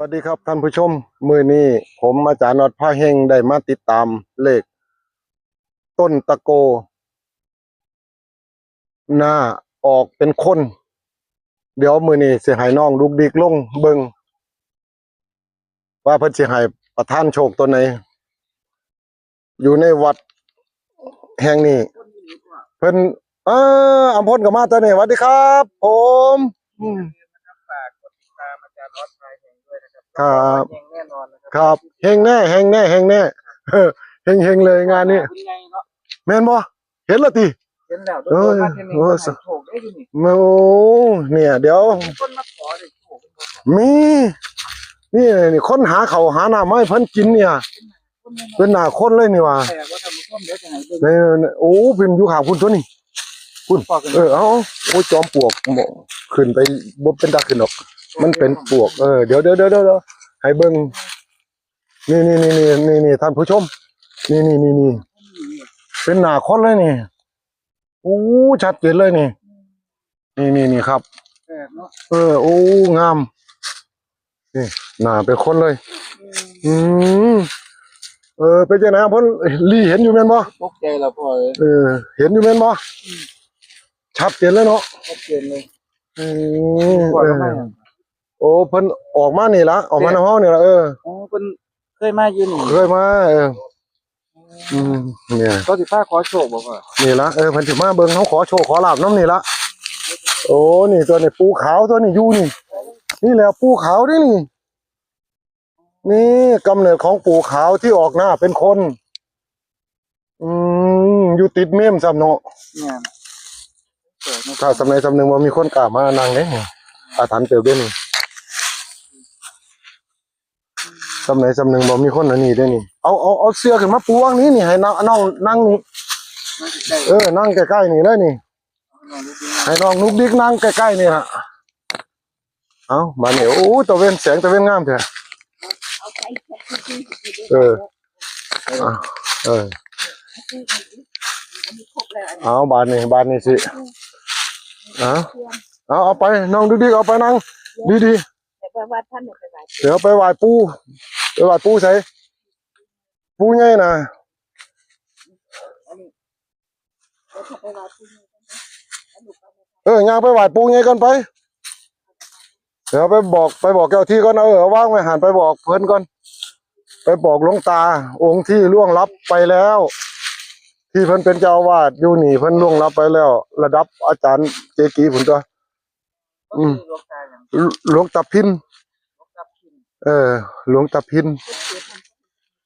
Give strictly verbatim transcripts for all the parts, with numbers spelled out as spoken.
วัสดีครับท่านผู้ชม มื้อนี้ผมอาจารย์ออดพาเฮงได้มาติดตามเลขต้นตะโก หน้าออกเป็นคน เดี๋ยวมื้อนี้สิให้น้องดุกดิกลงเบิ่ง ว่าเพิ่นสิให้ประทานโชคตัวไหน อยู่ในวัดแห่งนี้ เพิ่น เออ อำพลก็มาตัวนี้ สวัสดีครับ ผม อืม ฝากกดติดตามอาจารย์ออดพาเฮงด้วยนะครับ ครับ เฮงแน่นอนนะครับ ครับ เฮงแน่ เฮงแน่ เฮงแน่ เออ เฮงๆเลยงานนี้ เป็นไงเนาะ แม่นบ่ เห็นแล้วติ เห็นแล้ว เออ โดนๆมาเที่ยวนี้ เออ เพิ่นให้โชคได้อยู่นี่ โอ้ เนี่ย เดี๋ยว มีคนมาขอได้โชค มี นี่ นี่ คนหาข้าวหาน้ำมาให้เพิ่นกินเนี่ย เป็นหน้าคนเลยนี่หว่า แปลกว่าท่านผู้ชม เดี๋ยวจะให้เบิ่ง นี่ นี่ โอ้ เพิ่นอยู่ข้างพุ้นตัวนี้ พุ้น เออ เอา โอ้ย จอมปลวก ขึ้นไป บ่เป็นตาขึ้นดอก มันเป็นปลวก เออ เดี๋ยว เดี๋ยว เดี๋ยว เดี๋ยว ให้เบิ่ง นี่ นี่ นี่ นี่ นี่ นี่ ท่านผู้ชม นี่ นี่ นี่ นี่ เป็นหน้าคนเลยนี่ โอ้ ชัดเจนเลยนี่ นี่ นี่ นี่ครับ แปลกเนาะ เออ โอ้ งาม นี่ หน้าเป็นคนเลย อืม อืม เออ เป็นจังได๋ เพิ่นลี่เห็นอยู่แม่นบ่ ตกใจแล้วพ่อเอ้ย เออ เห็นอยู่แม่นบ่ อืม ชัดเจนเลยเนาะ ชัดเจนเลย อืม พ่อ เออ ทำไมอะ โอ้ เพิ่นออกมานี่ละ ออกมา เนี่ย นำเฮานี่ละ เออ อ๋อ เพิ่นเคยมาอยู่นี่ เคยมา เออ อืม เนี่ย เขาสิพาขอโชคบ่พ่อ นี่ละ เออ เพิ่นสิมาเบิ่งเฮาขอโชคขอลาภนำนี่ละ โอ้ นี่ตัวนี้ปู่ขาวตัวนี้อยู่นี่ นี่แหละปู่ขาวเด้นี่ นี่กำเนิดของปู่ขาวที่ออกหน้าเป็นคน อืม อยู่ติดเมมซ้ำเนาะ แม่น ถ้าสำใดสำหนึ่งบ่มีคนกล้ามานั่งเด้ อาถรรพ์เติบเด้นี่ สำใดสำหนึ่งบ่มีคนอันนี้เด้นี่ เอา เอา เอาเสื้อขึ้นมาปูวางนี่นี่ ให้น้อง น้องนั่งนี่ นั่งใกล้ๆ เออ นั่งใกล้ๆนี่เลยนี่ ให้น้องนุกดิกนั่งใกล้ๆนี่ล่ะ เอา บาดนี้ โอ้ ตะเว็น แสงตะเว็นงามแท้ เอาไป เออ อ่ะ เออ เอา บาดนี้ บาดนี้สิ เอา เอา เอาไป น้องดุกดิก เอาไปนั่งดีๆ เดี๋ยวไปวัดท่าน เดี๋ยวไปไหว้ เดี๋ยวไปไหว้ปู่ ไปไหว้ปู่ไส ปู่ใหญ่น่ะ อันนี้ เดี๋ยวไปวัดท่าน เออ ย่างไปไหว้ปู่ใหญ่ก่อนไป เดี๋ยวไปบอก ไปบอกเจ้าที่ก่อน เออ เอาวางไว้หั่น ไปบอกเพิ่นก่อน ไปบอกหลวงตา องค์ที่ล่วงลับไปแล้ว ที่เพิ่นเป็นเจ้าอาวาสอยู่นี่ เพิ่นล่วงลับไปแล้ว ระดับอาจารย์เกจิพุ้นตั๊ว อืม หลวงตาหยัง หลวงตาพิน หลวงตาพิน เออ หลวงตาพิน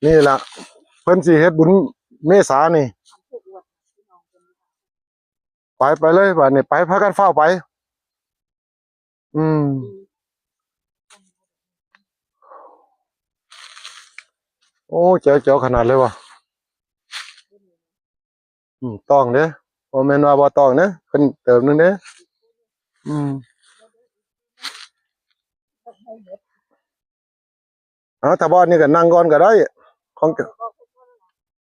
นี่ล่ะ เพิ่นสิเฮ็ดบุญเมษานี่ ไป ไปเลย บาดนี้ ไป พากันฟ้าวไป อืม โอ้ แจ๋วๆ ขนาดเลยว่ะ อืม ต้องเด้ บ่แม่นว่าบ่ต้องเด้ ขึ้นเติมหนึ่งเด้ อืม เอา ถ้าบ่นี่ก็นั่งก่อนก็ได้ ของ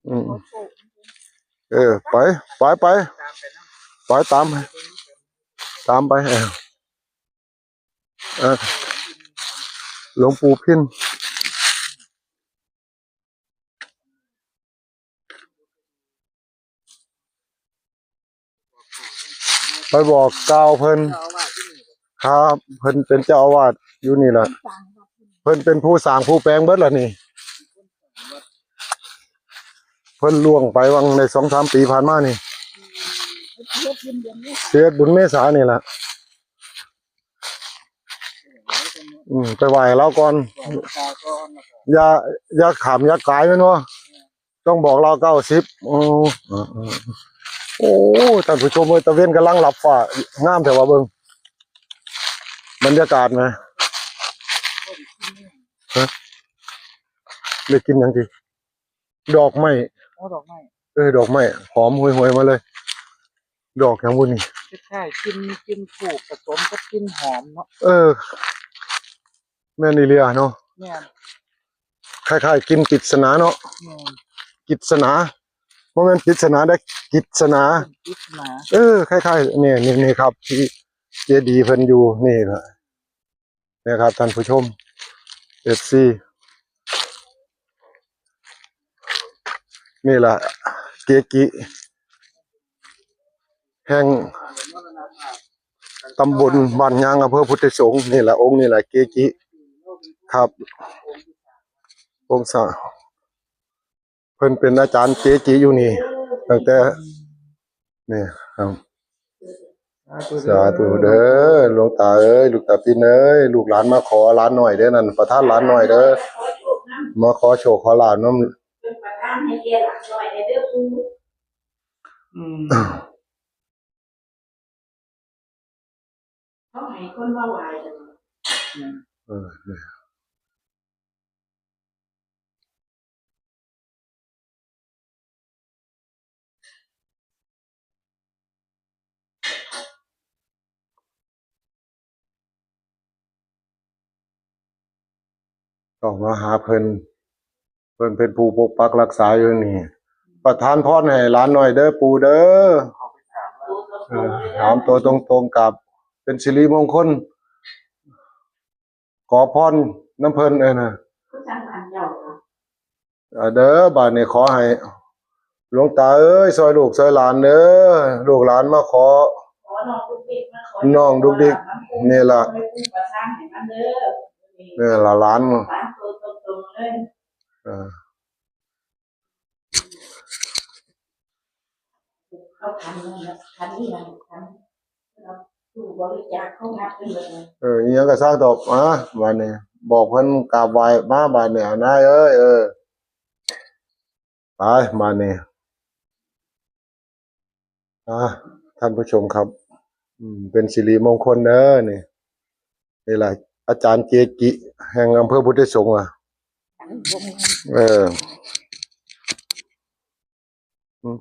อืม เออ ไป ไป ไป ไปตาม ตามไป เออ เออ หลวงปู่พิน ไปบอกกล่าวเพิ่น ครับ เพิ่นเป็นเจ้าอาวาสอยู่นี่แหละ เพิ่นเป็นผู้สร้างผู้แปลงเบิดล่ะนี่ เพิ่นล่วงไปวังในสองสามปีผ่านมานี่ เฮ็ดบุญเมษานี่ล่ะ อืม ไปไหว้ลาวก่อน ไหว้หลวงตาก่อนนะครับ อย่า อย่าข้ามอย่ากายแม่นบ่ ต้องบอกลาวเก้าสิบ โอ้ เออ เออ โอ้ ท่านผู้ชมเอ้ย ตะเว็นกำลังลับฟ้า งามแท้ว่าเบิ่ง บรรยากาศนะ ฮะ ได้กินหยังติ ดอกไม้ โอ้ ดอกไม้ เออ ดอกไม้ หอมหวยๆ มาเลย ดอกหยังบุนี่ คล้ายๆ กลิ่น กลิ่นธูปผสมกับกลิ่นหอมเนาะ เออ แม่นอีหลีอะเนาะ แม่น คล้ายๆ กลิ่นกฤษณาเนาะ แม่น กฤษณา บ่แม่นปริศนาเด้ กฤษณา กฤษณา เออ คล้ายๆ นี่ นี่ นี่ครับ ที่เจดีย์เพิ่นอยู่ นี่นะ นะครับ ท่านผู้ชม เอฟซี นี่แหละ เกจิ แห่งตำบลบ้านยาง อำเภอพุทธไทยสงฆ์ นี่แหละ องค์นี่แหละ เกจิ ครับ องค์สา เพิ่นเป็นอาจารย์เกจิอยู่นี่ ตั้งแต่ นี่ครับ สาธุเด้อ หลวงตาเอ้ย ลูกตาปินเอ้ย ลูกหลานมาขอหลานน้อยเด้อนั่น ประธานหลานน้อยเด้อ มาขอโชคขอลาภนำ เป็นประธานให้แก่หลานน้อยเด้อปู่ อืม เขาให้คนมาไหว้กัน เออ ต้องมาหาเพิ่น เพิ่นเป็นผู้ปกปักรักษาอยู่นี่ ประทานพรให้หลานน้อยเด้อปู่เด้อ เออ ถามตัวตรงๆ กับเป็นสิริมงคล ขอพรนำเพิ่น เออนะ เออ เด้อ บาดนี้ขอให้ หลวงตาเอ้ย ซอยลูกซอยหลานเด้อ ลูกหลานมาขอ ขอน้องดุกดิกมาขอ น้องดุกดิก นี่ล่ะ ขอให้ปู่ประทานให้มันเด้อ นี่ล่ะหลาน สามตัวตรงๆเลย เออ เขาทำนั่นแหละ ทำนี่แหละ ทำ ตู้บริจาคเขางัดไปหมดเลย เออ อีหยังก็ซ่างดอก มา บาดนี้ บอกเพิ่นกราบไหว้มา บาดนี้ เอานายเอ้ย เออ ไป บาดนี้ อ่า ท่านผู้ชมครับ อืม เป็นสิริมงคลเด้อ นี่ นี่แหละ อาจารย์เกจิ แห่งอำเภอพุทธไทยสงฆ์อ่ะ เออ อืม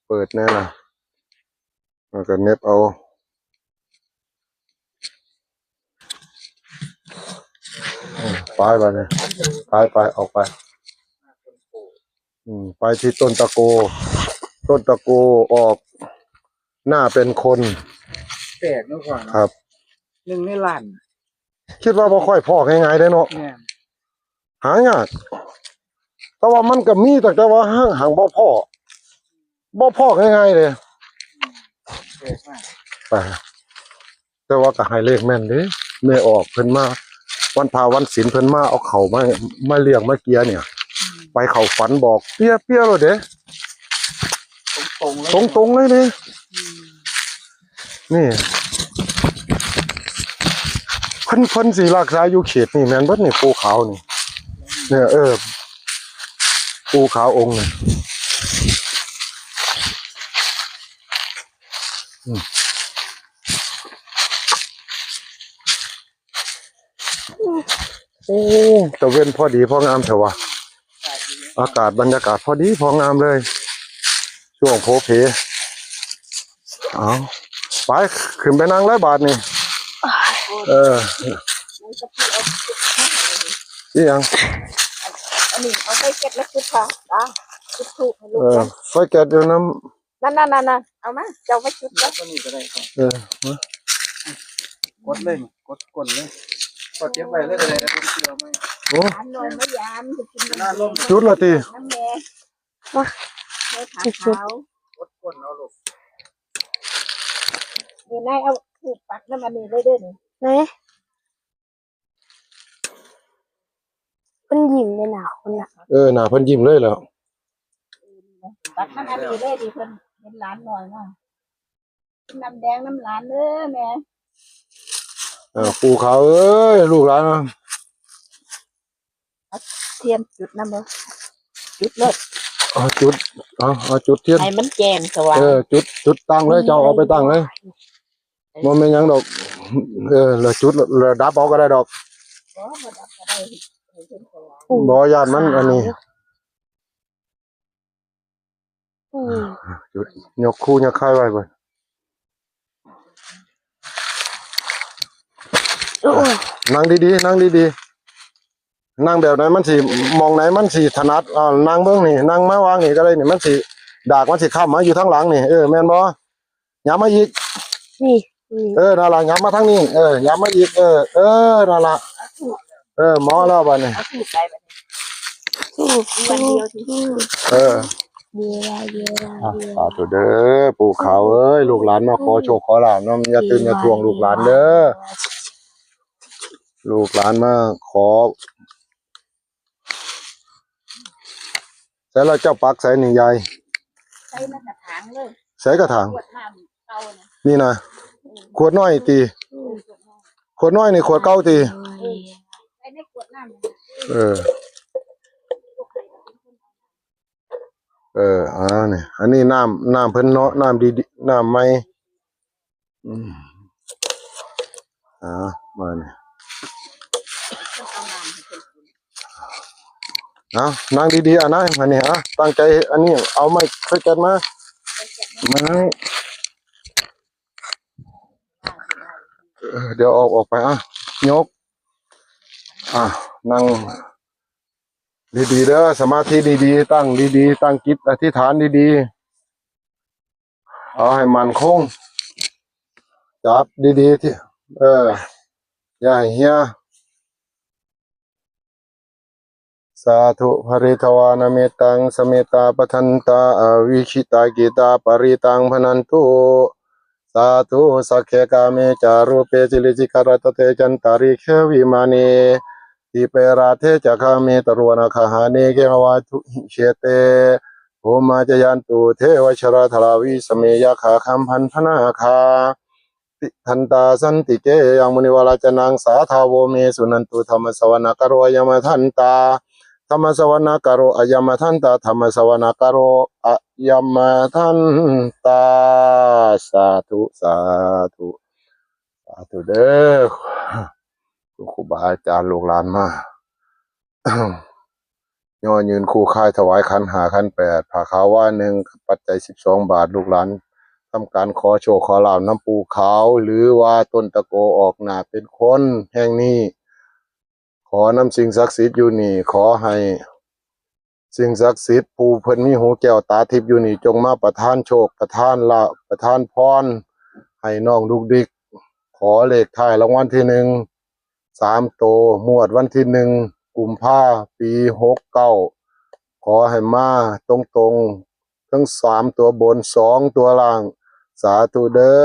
เปิดแน่ล่ะ แล้วก็เหน็บเอา อืม ไป ไปเนี่ย ไป ไป ออกไป อืม ไปที่ต้นตะโก ต้นตะโกออกหน้าเป็นคน แปลกเนาะพ่อเนาะ ครับ หนึ่งในล้าน คิดว่าบ่ค่อยพ้อง่ายๆเด้เนาะ แม่น หายาก แต่ว่ามันก็มี แต่ แต่ว่าหาง หางบ่พ้อ บ่พ้อง่ายๆเลย แปลกมาก ไป แต่ว่าก็ให้เลขแม่นเด้ แม่ออกเพิ่นมา วันพระวันศีลเพิ่นมาเอาเข้ามา มาเลี้ยงมาเกียเนี่ย อืม ไปเข้าฝันบอกเปี้ยๆเลยเด้ ตรงๆเลย ตรงๆเลยเด้ อืม นี่ เพิ่น เพิ่นสิรักษาอยู่เขตนี่แม่นเบิดนี่ ปู่ขาวนี่ เนี่ย เออ ปู่ขาวองค์นี่ อืม โอ้ ตะเว็นพอดีพองามแท้วะ อากาศบรรยากาศพอดีพองามเลย ช่วงโผเพ เอา ไป ขึ้นไปนั่งเลยบาดนี่ เออ อีหยัง อันนี้เอาไฟแก๊สแล้วจุดค่ะ อ่ะ จุดธูปให้ลูก เออ นะ ไฟแก๊สอยู่นำ นั่นๆๆๆ เอามา เจ้ามาจุดแล้ว ตัวนี้ก็ได้ครับ เออ มา กดเลย กดก้นเลย กดเก็บไว้เลยก็ได้ แล้วผมเชื่อไหม โอ้ หลานน้อยมายาม จะกินน้ำ จุดละติ น้ำแม่ มา แม่ผักขาว กดก้นเอาลูก เดี๋ยวนายเอาธูปปักน้ำมันนี่เลยเด้อนี่ ไหน เพิ่นยิ้มเลยหน้าคนน่ะ เออ หน้าเพิ่นยิ้มเลยแล้ว ตักมันอันนี้เลยดิ เพิ่นเห็นหลานน้อยมา น้ำแดงน้ำหลานเด้อแม่ เออ ปู่ขาวเอ้ย ลูกหลานนะ เทียนจุดนำบ่ จุดเลย เอาจุด เอา เอาจุดเทียน ให้มันแจ้งสว่าง เออ จุด จุดตั้งเลย เจ้าเอาไปตั้งเลย บ่แม่นหยังดอก เออ แล้วจุด แล้วดับเอาก็ได้ดอก บ่ บ่ดับก็ได้ ให้เพิ่นสว่าง บ่ ย่านมันอันนี้ อืม จุด ยกคู่ยกค่ายไว้เบิ่ง โอ้ย นั่งดีๆ นั่งดีๆ นั่งแบบไหนมันสิ หม่องไหนมันสิถนัด อ่า นั่งเบิ่งนี่ นั่งมาวางนี่ก็ได้นี่ มันสิ ดากมันสิค้ำมาอยู่ทางหลังนี่ เออ แม่นบ่ หยับมาอีก นี่ นี่ เออ นั่นล่ะ หยับมาทางนี้ เออ หยับมาอีก เออ เออ นั่นล่ะ เออ เหมาะแล้วบัดนี้ เอาสูตรใดบัดนี้ สูตร สูตร วันเดียวสิ สูตร เออ เยอะ เยอะ อ่ะ เยอะ สาธุเด้อ ปู่ขาวเอ้ย ลูกหลานมาขอโชคขอลาภนำ อย่าตื่นอย่าถ่วงลูกหลานเด้อ ลูกหลานมาขอ ใส่แล้วเจ้าปักใส่นี่ยาย ใส่ในกระถางเลย ใส่กระถาง ขวดน้ำเก่านะ นี่นะ ขวดน้อยติ เออ ขวดน้อยนี่ขวดเก่าติ เออ ใส่ในขวดน้ำ เออ เออ อ่า นี่ อันนี้น้ำ น้ำเพิ่นเนาะ น้ำดีๆ น้ำใหม่ อืม อ่า มาเนี่ย เอา นั่งดีๆ อ่ะ นั่ง อันนี้ อ่ะ ตั้งใจ อันนี้ เอาไม้สแกนมา มา เออ เดี๋ยวออก ออกไป อ่ะ ยก อ่ะ นั่ง ดีๆ เด้อ สมาธิดีๆ ตั้งดีๆ ตั้งจิตอธิษฐานดีๆ เอาให้มั่นคง จับดีๆ ที่ เออ อย่าให้เหีย สาธุ ภริตวานะเมตัง สเมตาปทันตา อวิชิตากิตา ปริตังพนันตุ สาธุ สักเคกาเมจารูปเป จิลิจิกรัตเต จันตาริเควิมานี ทิเปราเทจคาเมตรวนาคาหาเนเกหวาทุหิเชเต ภูมาจยันตุเทวชราธราวิสเมยาขาคัมพันธนาคา ติทันตาสันติเกยังมุนิวราจนังสาทาโวเมสุนันตุ ธรรมสวนาการโรยมทันตา ธรรมสวนาการโรอยมทันตา ธรรมสวนาการโรอยมทันตา สาธุ สาธุ สาธุเด้อ คุณครูบาอาจารย์ลูกหลานมา ย่อยืนคู่ค่ายถวายขันห้าขันแปด ผ้าขาวว่าหนึ่ง ปัจจัยสิบสองบาท ลูกหลานทำการขอโชคขอลาภนำปู่ขาว หรือว่าต้นตะโกออกหน้าเป็นคนแห่งนี้ ขอนำสิ่งศักดิ์สิทธิ์อยู่นี่ ขอให้สิ่งศักดิ์สิทธิ์ผู้เพิ่นมีหูแก้วตาทิพย์อยู่นี่ จงมาประทานโชค ประทานลาภ ประทานพร ให้น้องดุกดิก ขอเลขท้ายรางวัลที่หนึ่ง สามโต งวดวันที่หนึ่ง กุมภา ปีหกเก้า ขอให้มาตรงๆ ทั้งสามตัวบน สองตัวล่าง สาธุเด้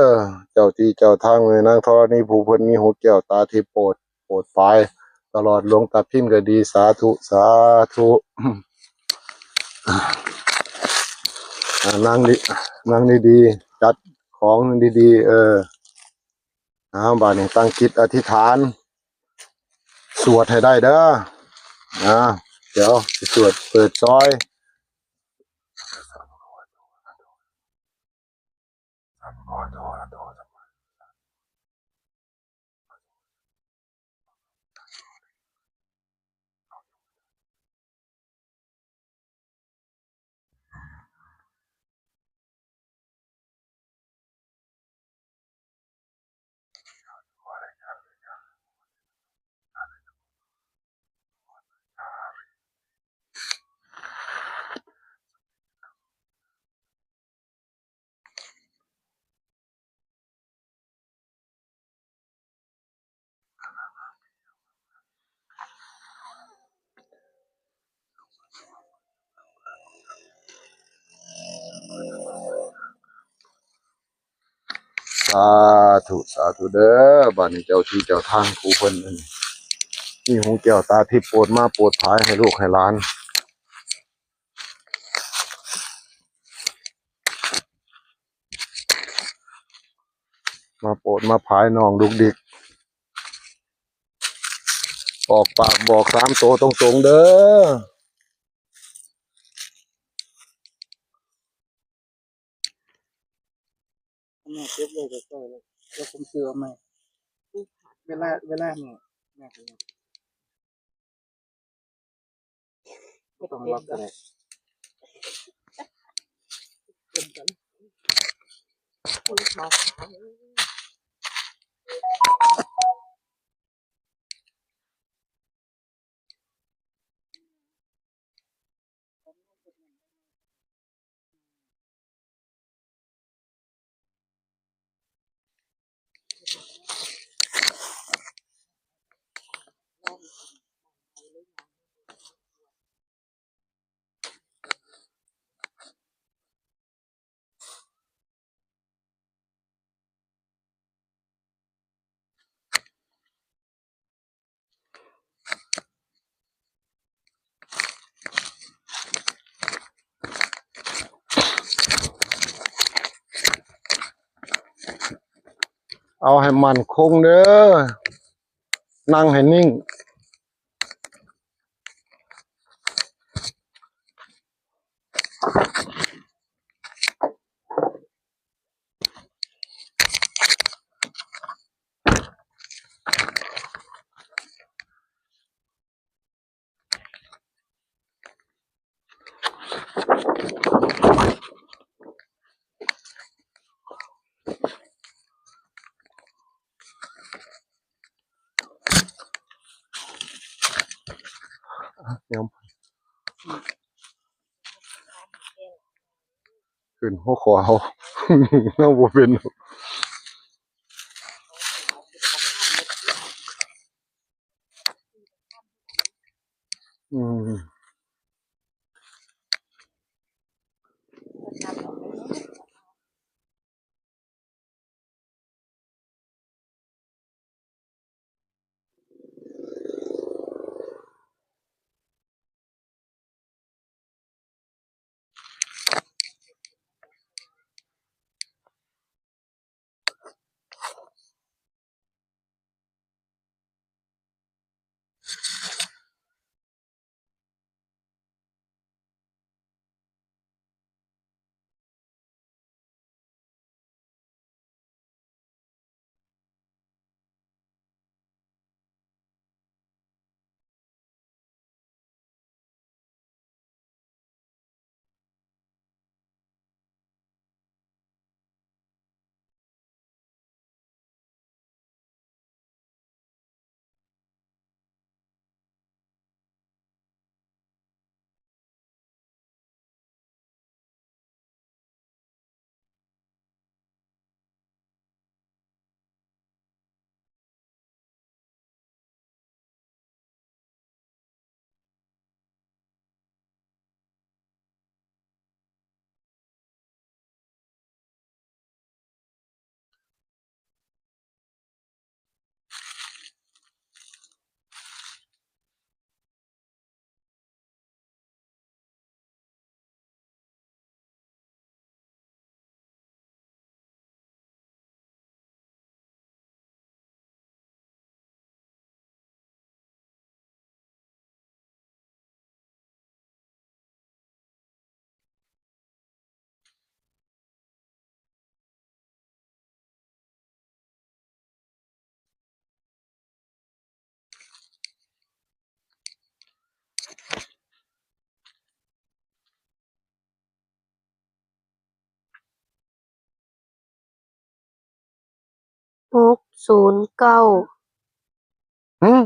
อ เจ้าที่เจ้าทาง แม่นางธรณี ผู้เพิ่นมีหูแก้วตาทิพย์ โปรด โปรดปราน ตลอดหลวงตาพินก็ดี สาธุ สาธุ อ่า นั่งดี นั่งดีๆ จัดของดีๆ เออ เอา บาดนี้ตั้งจิตอธิษฐาน สวดให้ได้เด้อ อ่า เดี๋ยวสิสวดเปิดซอยสาธุ สาธุเด้อ บาดนี้เจ้าที่เจ้าทางผู้เพิ่นมีหูแก้วตาทิพย์ โปรดมาโปรดผายให้ลูกให้หลาน มาโปรดมาผายน้องดุกดิก ออกปากบอกสามโตตรงๆ เด้อ แม่เก็บไว้ใกล้ๆ เลย แล้วผมซื้อเอาใหม่ เวลา เวลาเนี่ย แม่ก็ยัง บ่ต้องล็อกก็ได้ ลอง เอาให้มั่นคงเด้อ นั่งให้นิ่ง ยอม ขึ้นหัวขอเอา เอาบ่เป็น อืม หกศูนย์เก้า หืม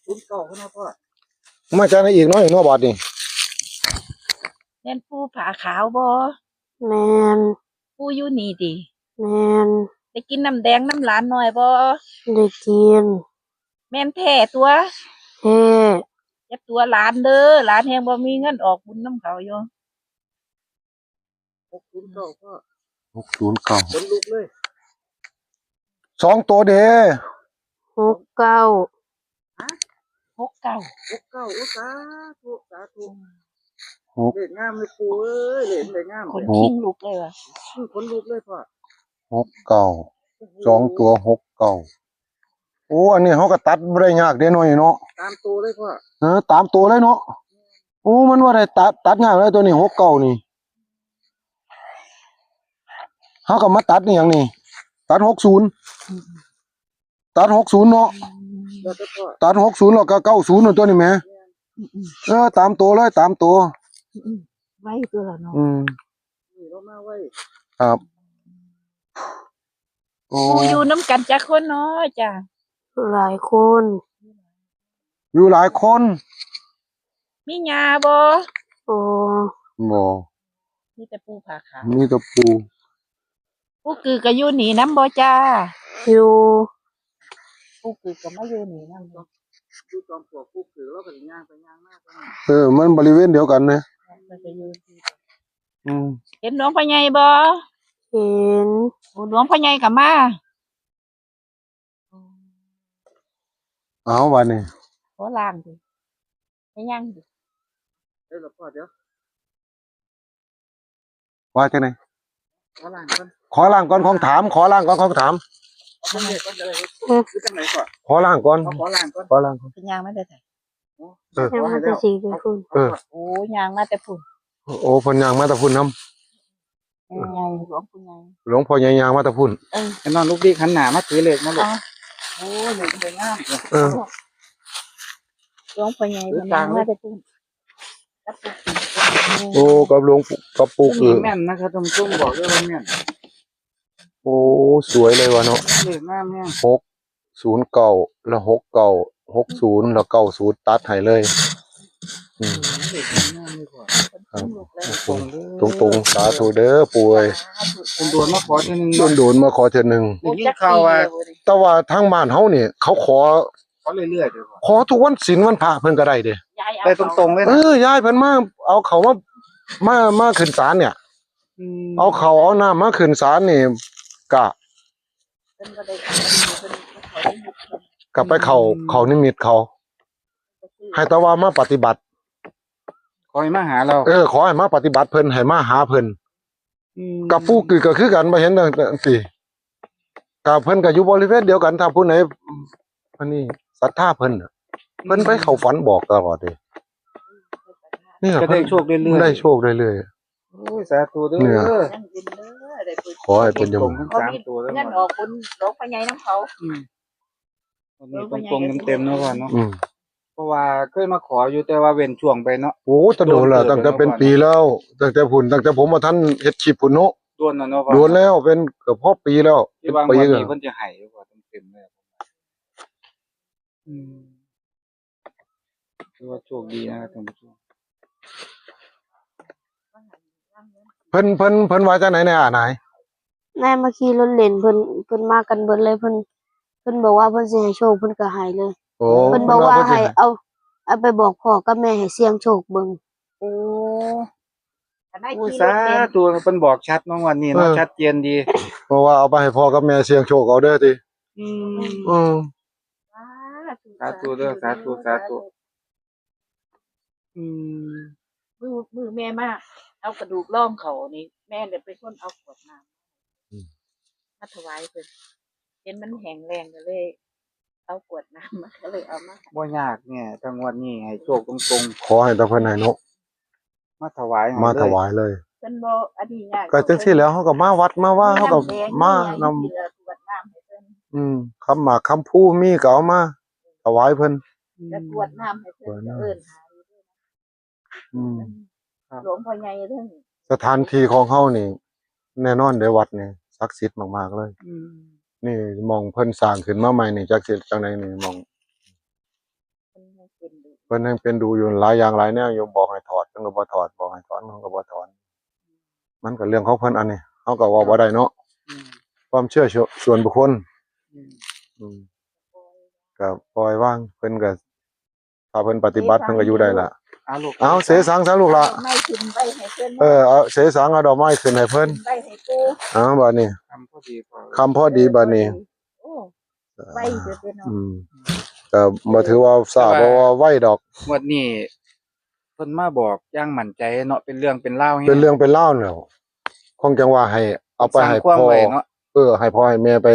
ศูนย์เก้า พุ่นนะพ่อ มาจากไหนอีกเนาะ ไอ้เนาะ บาดนี่ แม่นปู่ผ้าขาวบ่ แม่น ปู่อยู่นี่ติ แม่น ได้กินน้ำแดงน้ำหลานน้อยบ่ ได้กิน แม่นแท้ตั๊ว แท้ อย่าตั๋วหลานเด้อ หลานแฮงบ่มีเงินออกบุญนำเขาอยู่ หกศูนย์เก้า พ่อ หกศูนย์เก้า ขนลุกเลย สองตัวเด้ หกเก้า ฮะ หกเก้า หกเก้า โอ้ สาธุ สาธุ อืม หก เลขงามเลยปู่เอ้ย เลข เลขงาม ขนคิงลุกเลยว่ะ อืม ขนลุกเลยพ่อ หกเก้า โอ้โห สองตัว หกเก้า โอ้ อันนี้เฮาก็ตัดบ่ได้ยากเด้เนาะนี่เนาะ ตามตัวเลยพ่อ เออ ตามตัวเลยเนาะ โอ้ มันบ่ได้ตัด ตัดยากเลยตัวนี้ หกเก้า นี่ เฮาก็มาตัดอีหยังนี่ ตัด หกศูนย์ ตัด หกศูนย์ เนาะ แล้วแต่พ่อ ตัด หกศูนย์ แล้วก็ เก้าศูนย์ นั่นตัวนี้แหม อืมๆ เออ ตามตัวเลย ตามตัว อืมๆ ไวตัวละเนาะ อืม นี่เรามาไว ครับ โอ้ ปู่อยู่นำกันจักคนเนาะจ้ะ หลายคน อยู่หลายคน มีย่าบ่ บ่ บ่ มีแต่ปู่ผ้าขาว มีแต่ปู่ ปู่กือก็อยู่นี่นำบ่จ้า อยู่ ปู่กือก็มาอยู่นี่นำ อยู่จอมปลวกปู่กือ เราก็สิย่างไปย่างมาไปมา เออ มันบริเวณเดียวกันนะ มันก็อยู่ที่ อืม เห็นหลวงพ่อใหญ่บ่ เห็น โอ้ หลวงพ่อใหญ่ก็มา เอาบาดนี้ ขอล้างติ ไปย่างติ เอ้ย หลวงพ่อ เดี๋ยว ว่าจังได๋ ขอล้างก่อน ขอล้างก่อนของถาม ขอล้างก่อนของถาม เอาเพิ่นเรียกก่อนก็ได้ครับ อืม คือจังได๋ก่อน ขอล้างก่อน เอาขอล้างก่อน ขอล้างก่อน เพิ่นย่างมาแต่ไส เออ ย่างมาแต่ศรีวิไล เออ โอ้ ย่างมาแต่พุ้น โอ้ เพิ่นย่างมาแต่พุ้นนำ ปู่ใหญ่ หลวงปู่ใหญ่ หลวงพ่อใหญ่ย่างมาแต่พุ้น เออ ไอ้น้องลูกดิ๊กหันหน้ามาถือเลขนะลูก อ๋อ โอ้ เลขสวยงาม เออ หลวงพ่อใหญ่ เออ เพิ่นย่างมาแต่พุ้น กับปู่ โอ้ กับหลวงปู่ กับปู่ เพิ่น เกิด แม่นนะครับท่านผู้ชม บอกเลยว่าแม่น โอ้ สวยเลยว่ะเนาะ เลขงามแฮง หกศูนย์เก้า แล้ว หกเก้า หกศูนย์ แล้ว เก้าศูนย์ ตัดให้เลย อืม เลขงามเลยพ่อ ครับ ตรงๆเลย ตรงๆ สาธุเด้อปู่เอ้ย สาธุ โดนๆ มาขอเทื่อหนึ่งเนาะ โดนๆ มาขอเทื่อหนึ่ง ได้ยินข่าวว่า แต่ว่าทางบ้านเฮานี่ เขาขอ ขอเรื่อยๆ เด้อพ่อ ขอทุกวันศีลวันพระเพิ่นก็ได้เด้ ยายเอา ได้ตรงๆ เลยนะ เออ ยายเพิ่นมา เอาเข้ามา มา มาขึ้นศาลเนี่ย อืม เอาเข้าเอาน้ำมาขึ้นศาลนี่ กะ เพิ่นบ่ได้ เพิ่น เพิ่นขอนิมิตเพิ่น กะไปเข้า อืม เข้านิมิตเขา ให้แต่ว่ามาปฏิบัติ ขอให้มาหาเรา เออ ขอให้มาปฏิบัติเพิ่น ให้มาหาเพิ่น อืม กับปู่กึกก็คือกัน บ่เห็นจังซี่ กะเพิ่นก็อยู่บริเวณเดียวกัน ถ้าผู้ใด อันนี้ศรัทธาเพิ่นน่ะ เพิ่นไปเข้าฝันบอกตลอดเด้ นี่ล่ะ ก็ได้โชคเรื่อยๆ ได้โชคเรื่อยๆ โอ้ย สาธุเด้อ เนี่ย ขอให้เป็นอย่างนั้น ตรงๆ ทั้งสามตัวเลย เงินออกบุญหลวงพ่อใหญ่นำเขา อืม วันนี้ตรงๆ เต็มๆ เนาะพ่อเนาะ อืม เพราะว่าเคยมาขออยู่ แต่ว่าเว้นช่วงไปเนาะ โอ้ แต่โดนแล้ว โดนเติบ ตั้งแต่เป็นปีแล้ว ตั้งแต่พุ้น ตั้งแต่ผมบ่ทันเฮ็ดคลิปพุ้นเนาะ โดนแล้วเนาะพ่อ โดนแล้ว เป็นเกือบฮอดปีแล้ว ที่ว่า เป็นปี งวดนี้ แล้ว เพิ่นจะให้พ่อเต็มๆ เลย อืม ถือว่าโชคดีนะครับท่านผู้ชม เพิ่น เพิ่น เพิ่นว่าจังได๋แน่ อ้ายนาย นายมาขี่รถเล่น เพิ่น เพิ่นมากันเบิดเลย เพิ่น เพิ่นบอกว่าเพิ่นสิให้โชค เพิ่นก็ให้เลย โอ้ เพิ่นบอกว่า เพิ่นว่าเพิ่นสิให้ ให้เอา เอาไปบอกพ่อกับแม่ให้เสี่ยงโชคเบิ่ง โอ้ อันนั้น โอ้ย ขี่รถเล่น สาธุ เพิ่นบอกชัดเนาะ งวดนี้เนาะ เออ ชัดเจนดี เพราะว่าเอาไปให้พ่อกับแม่เสี่ยงโชคเอาเด้อติ อืม อืม สาธุ สาธุเด้อ สาธุ สาธุ สาธุ อืม มื้อ มื้อแม่มาเอากระดูกร่องเขานี่ แม่เลยเป็นคนเอาขวดน้ำ อืม มาถวายเพิ่น เห็นมันแห้งแล้งก็เลย เอาขวดน้ำมา ก็เลยเอามาให้ บ่ยากเนี่ย ถ้างวดนี้ให้โชคตรงๆ ขอให้แต่เพิ่นให้เนาะ มาถวายให้เลย มาถวายเลย เพิ่นบ่อันนี้ยาก ก็จังซี่แหล้ว เฮาก็มาวัดมาว่า มี เฮาก็ น้ำแดง มา มีหยัง นำ นี่ล่ะ กรวดน้ำให้เพิ่น อืม คำหมากคำภูมีก็เอามาถวายเพิ่น อืม ก็กรวดน้ำให้เพิ่น กรวดน้ำ ก็เอิ้นหาอยู่เด้อ อืม ครับ หลวงพ่อใหญ่เด้อ สถานที่ของเฮานี่ แน่นอนเด้อ วัดนี่ศักดิ์สิทธิ์มากๆ เลย อืม นี่หม่องเพิ่นสร้างขึ้นมาใหม่นี่ จักสิจังใด๋นี่หม่อง เพิ่นยังเป็นดุ เพิ่นยังเป็นดุอยู่ หลายอย่างหลายแนวอยู่ บอกให้ถอดเพิ่นก็บ่ถอด บอกให้ถอนเพิ่นก็บ่ถอน มันก็เรื่องของเพิ่น อันนี้เฮาก็เว้าบ่ได้เนาะ อืม ความเชื่อส่วนบุคคล อืม อืม ก็ปล่อยวาง เพิ่นก็ ถ้าเพิ่นปฏิบัติ เพิ่นก็อยู่ได้ล่ะ อ่า ลูก เอาเสสังซะลูกล่ะ เอาดอกไม้ขึ้นไปให้เพิ่น เออ เอาเสสัง เอาดอกไม้ขึ้นให้เพิ่น ขึ้นไปให้ปู่ เอาบัดนี้ ค่ำพอดีพ่อ ค่ำพอดีบัดนี้ โอ้ ไวเกินไปเนาะ อืม ก็บ่ถือว่าช้า แต่ว่า บ่ว่าไวดอก งวดนี้เพิ่นมาบอกอย่างมั่นใจเนาะ เป็นเรื่องเป็นราวแฮง เป็นเรื่องเป็นราวแล้ว คงจังว่าให้เอาไปให้พ่อ สั่งความไว้เนาะ เออ ให้พ่อให้แม่ไป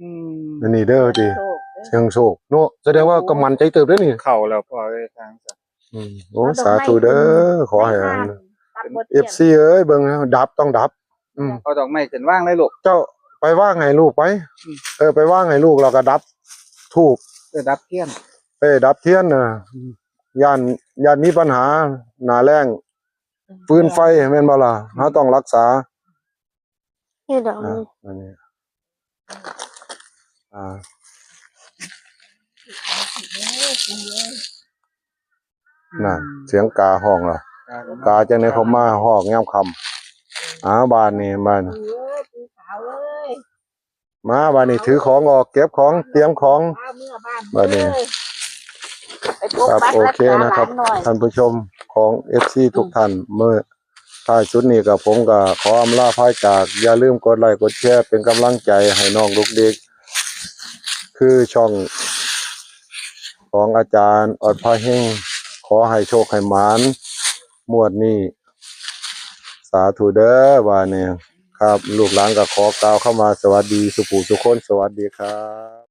อืม อันนี้เด้อติ เสี่ยงโชคเด้อ เสี่ยงโชคเนาะ แสดงว่าก็มั่นใจเติบเด้อนี่ เข้าแล้วพ่อเอ้ย ทางสั่น อืม โอ้ เอาดอกไม้ สาธุเด้อ ขึ้น ขอให้ ไปทาน อัน ตัดบทเรียน เอฟซี เอ้ย เบิ่งนะ ดับต้องดับ อืม เอาดอกไม้ขึ้นวางเลยลูก เจ้าไปวางให้ลูกไป อืม เออ ไปวางให้ลูก แล้วก็ดับธูป เออ ดับเทียน เออ ดับเทียนน่ะ ย่าน ย่านมีปัญหาหน้าแล้ง อืม ฟืนไฟ แม่นบ่ล่ะ อืม เราต้องรักษา นี่ดอก อ่ะ นี่ อันนี้ อ่า นั่น เสียงกาฮ้องล่ะ กาจังได๋เขามาฮ้องยามค่ำ อ่า บาดนี้ บาดนี้ ปู่เอ้ย ปู่ขาวเอ้ย มา บาดนี้ถือของออก เก็บของ เตรียมของ เอาเมือบ้าน บาดนี้ เอ้ย ไปปก ครับ ปัก โอเคนะครับ รักษาหลานหน่อย ท่านผู้ชมของ เอฟซี ทุกท่าน มื้อท้ายสุดนี้ก็ผมก็ขออำลาพรากจาก อย่าลืมกดไลค์กดแชร์เป็นกำลังใจให้น้องลูกดิ๊ก คือช่องของอาจารย์ออดพาเฮง ขอให้โชคให้หมานงวดนี้ สาธุเด้อ บาดนี้ ครับ ลูกหลานก็ขอกล่าวคำว่าสวัสดีสู่ผู้สู่คน สวัสดีครับ